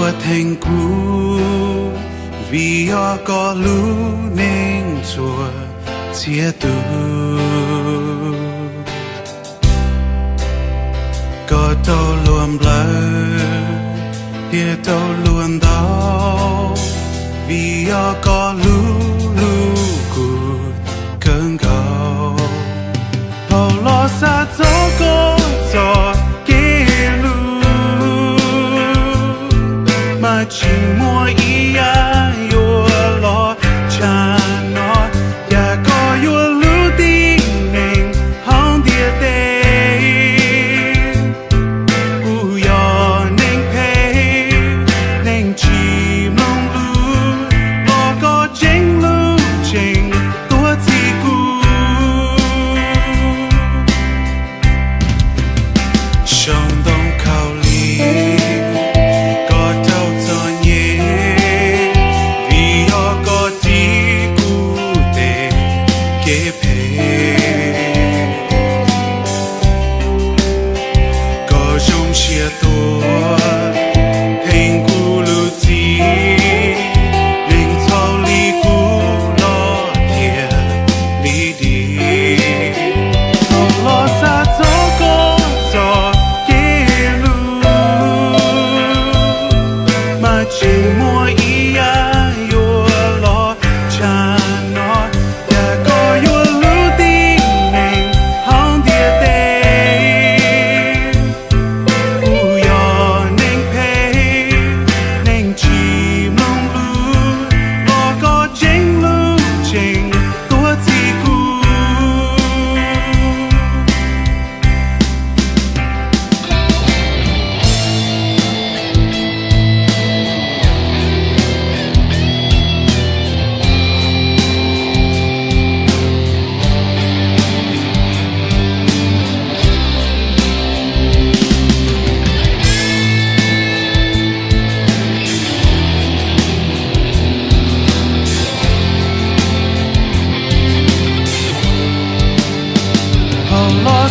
Ua theej kuv, vim yog koj lub neej txhua txhia tus. Koj raug luag nplawm thiab raug luag ntaus, vim yog koj lub lub kub kawg nkaus. Hauv los xav txog koj txoj kev hlub, mas tsis muaj ib yam yuav los tshaj no. Cas koj yuav hlub tib neeg hauv ntiaj teb. Kuv yog neeg phem, neeg tsis mloog lus, los koj tseem hlub tseem tuav txim kuv. Saum ntoo khaub lig, koj raug txom nyem, vim yog koj ris kuv tej kev phem. Koj zoo siab tuag, theej kuv lub txim, neeg txhaum li kuv los thiaj li dim. Hauv los xav txog koj txoj kev hlub, mas tsis muaj ib yam yuav los tshaj no. Cas koj yuav hlub tib neeg hauv ntiaj teb. Kuv yog neeg phem, neeg tsis mloog lus, los koj tseem hlub tseem tuav txim kuv. Hauv los